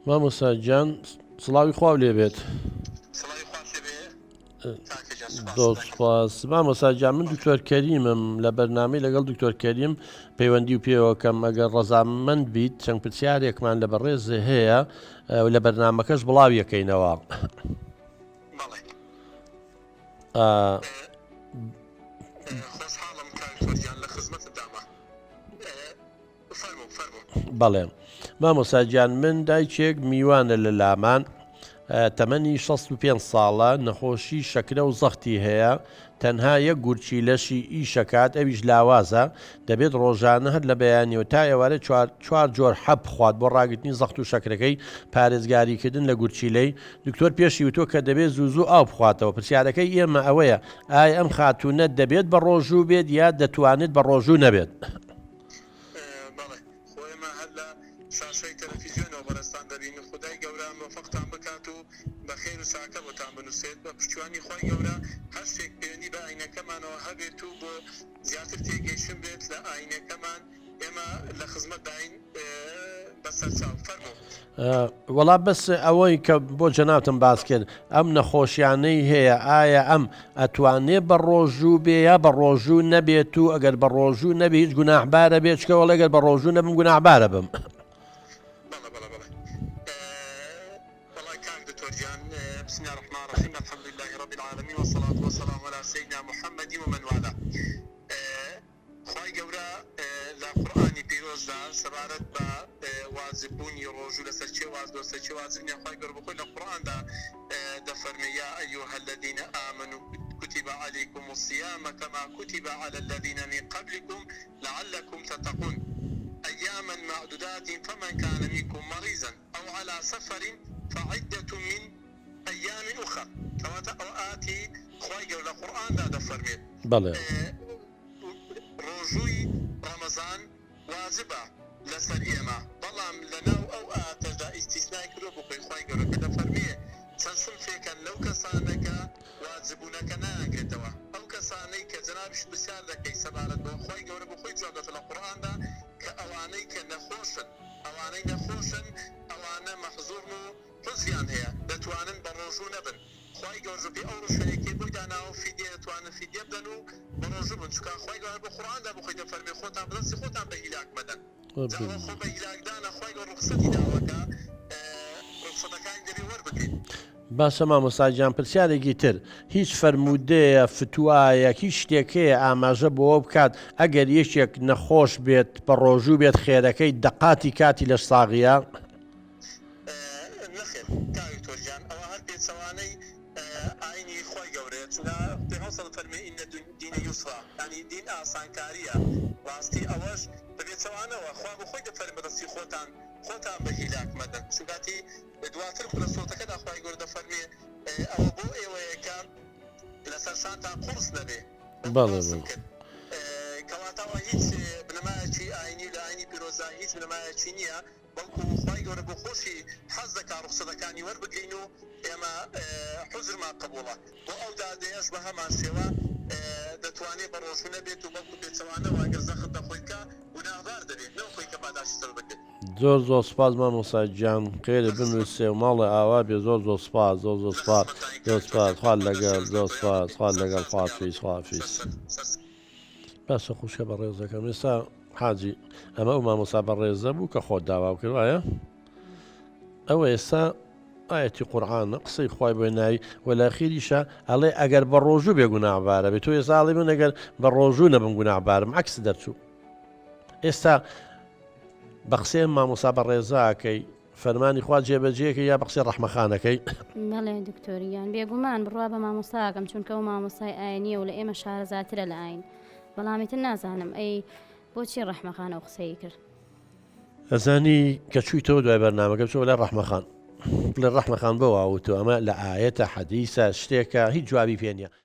مامۆستا گیان سڵاوی خواو لێ بێت. زۆر سپاس مامۆستا گیان من دکتۆر کەریمم لە بەرنامەی لەگەڵ دکتۆر کەریم پەیوەندی و پێوەکەم ئەگەر ڕەزامەند بیت چەند پرسیارێکمان لە بەڕێز هەیە لە بەرنمەکەش بڵاویەکەینەوە. خۆشحاڵم کاک دکتۆر گیان لە خزمەتتدامە. فەرموو فەرموو. بەڵێ مامۆستا گیان من دایکێک میوانە لە لامان تەمەنی 65 ساڵە نەخۆشی شەکرە و زەختی هەیە تەنها یەک گورچی لەشی ئیشەکات ئەویش لاوازە دەبێت ڕۆژانە هەر لە بەیانیەوە تا ئێوارە چوار چوار جۆر حەب بخوات بۆ ڕاگرتنی زەخت و شەکرەکەی پارێزگاریکردن لە گورچیلەی دکتۆر پێشی وتووە کە دەبێت زوو زوو ئاو بخواتەوە پرسیارەکەی ئێمە ئەوەیە ئایا ئەم خاتوونە دەبێت بە ڕۆژوو بێت یا دەتوانێت بە ڕۆژوو نەبێت؟ بەڵێ خۆ ئێمە هەر لە شاشەی تەلەفیزیۆنەوە بەڕێزتان دەبینین خودای گەورە مۆفەقتان بکات و بە خێر و چاکە بۆتان بنوسێت بە پشتیوانی خوای گەورە هەر شتێک پەیوەندی بە ئاینەکەمانەوە هەبێت و بۆ زیاتر تێگەیشتن بێت لە ئاینەکەمان ئێمە لە خزمەتداین بەسەرچاو فەرموو. وەڵا بەس ئەوەی کە بۆ جەنابتم باس کرد ئەم نەخۆشیانەی هەیە ئایا ئەم ئەتوانێ بە ڕۆژوو بێ یا بە ڕۆژوو نەبێت و ئەگەر بە ڕۆژوو نەبێ هیچ گوناحبارە بێ چکە وەڵێ گەر بە ڕۆژوو نەبم گوناحبارە بم. بەڵێ بەڵێ بەڵێ وەڵا کاک دکتۆر گیان بسم الله الرحمن الرحیم الحمد لله رب العالمین والصلاة والسلام علی سیدنا محمد ومن والاه خوای گەورە لە قورئانی پیرۆزدا سەبارەت بە واجب بوونی ڕۆژوو لەسەر کێ واجبە لەسەر کێ واجب نیە خوای گەورە بۆخۆی لە قورئاندا دەفەرمێ یا ایها الذین آمنوا کتب علیکم الصیام کما کتب علی الذین من قبلکم لعلکم تتقون ایاما معدودات فمن کان منکم مریضا او علی سفر فعدة من ایام اخر کەواتە ئەوە ئاتی خوای گەورە لە قورئاندا دەفەرمێت بەڵێ. ڕۆژووی ڕەمەزان واجبە لەسەر ئێمە، بەڵام لەناو ئەو ئایەتەشدا ئیستیسنای کردووە بۆ خۆی خوای گەورە کە دەفەرموێ چەند سنفێکەن لەو کەسانە کە واجبوونەکە نایانگرێتەوە، ئەو کەسانەی کە جەنابیشت پرسیار دەکەی سەبارەت بەوە خوای گەورە بۆ خۆی جواب داتەوە لە قورئاندا کە ئەوانەی کە نەخۆشن ئەوانەی نەخۆشن ئەوانە مەحزوڕن و عوزریان هەیە دەتوانن بەڕۆژوو نەبن خوای گەورە بەپێی ئەو ڕوشەیەکەی بۆی داناوە فیدیە دەتوانن فیدیە بدەن و بەڕۆژوو بن چونکە خوای گەورە بۆ قورئاندا بۆ خۆی دەفەرمێ خۆتان بەدەستی خۆتان بە هیلاک مەدەن جا ئەوە خۆ بە هیلاک دانە خوای گەورە ڕوخسەتی داوە کە ڕوخسەتەکانی دەبێ وەربگرین. باشە مامۆستا گیان پرسیارێکی تر هیچ فەرموودەیە فتوایەک هیچ شتێک هەیە ئاماژە بەوە بکات ئەگەر یەکێک نەخۆش بێت بەڕۆژوو بێت خێرەکەی دەقاتی کاتی لەش ساغیە؟ نەخێر کاک دکتۆر گیان ئەوە هەر پێچەوانەی ئاینی خوای گەورەیە چونکە پێغەمبەر صلی فەرمی ان الدین یسرا یانی دین ئاسانکاریە ڕاستی ئەوەش بە پێچەوانەوە خوا بۆ خۆی دەفەرمی بەدەستی خۆتان خۆتان بە هیلاک مەدەن چونکاتی دواتر لە سورەتەکەدا خوای گەورە دەفەرمێ ئەوە بۆ ئێوەیە کە لەسەر شانتان قوڕس نەبێ بەڵێ بەڵێ. کەواتە ئەوە هیچ بنەمایەکی ئاینی و لە ئاینی پیرۆزدا هیچ بنەمایەکی نییە بەڵکو خوای گەورە بۆ خۆشی حەز دەکا ڕوخسەتەکانی وەربگرین و ئێمە حوزرمان قبوڵە بۆ ئەو دادەیەش بە هەمان شێوە دەتوانێ بە ڕۆژوو نەبێت و بەڵکو پێچەوانەوە گەر زەخت لە خۆی بکا گوناهبار دەبێت نەوەک خۆی کە پاداشتی سەر بگرێت. زۆر زۆر سپاس مامۆستا گیان خێرت بنوسێ و ماڵێ ئاوا بێ زۆر زۆر سپاس زۆر زۆر سپاس زۆر سپاس خوات لەگەڵ زۆر سپاس خوات لەگەڵ خواحافیز خواحافیز. باشە خوشکە بەڕێزەکەم ئێستا حاجی ئەمە ئەو مامۆسا بەڕێزە بوو کە خۆت داوا کرد وایە ئەوە ئێستا ئاەتی قورآانە قسەی خی بۆ ناوی وەلاخیریشە ئەڵێ ئەگەر بە ڕۆژوو بێ گوناهبارە بێت تۆ ئێستا ئەڵێ من ئەگەر بە ڕۆژوو نەبم گوناهبارم عکس دەرچوو ئێستا بە قسەی مامۆسا بە ڕێزاکەی فەرمانی خوا جێبەجێکە یا بە قسەی ڕەحمەخانەکەی؟ بەڵێ دکتۆر گیان بێگومان بڕوا بە مامۆستاکەم چونکە ئەو مامۆستای ئاینیە و لە ئێمە شارەزاترە لە ئاین بەڵام ئیتر نازانم ئەی بۆچی ڕەحمەخان ئەو قسەی کرد؟ ئەزانی کە چوویتەوە دوای بەرنامەکە بچۆ لای ڕەحمەخان بڵێ ڕەحمەخان بۆ وا وتووە ئەمە لە ئایەتە حەدیسە شتێکە هیچ جوابی پێ نییە.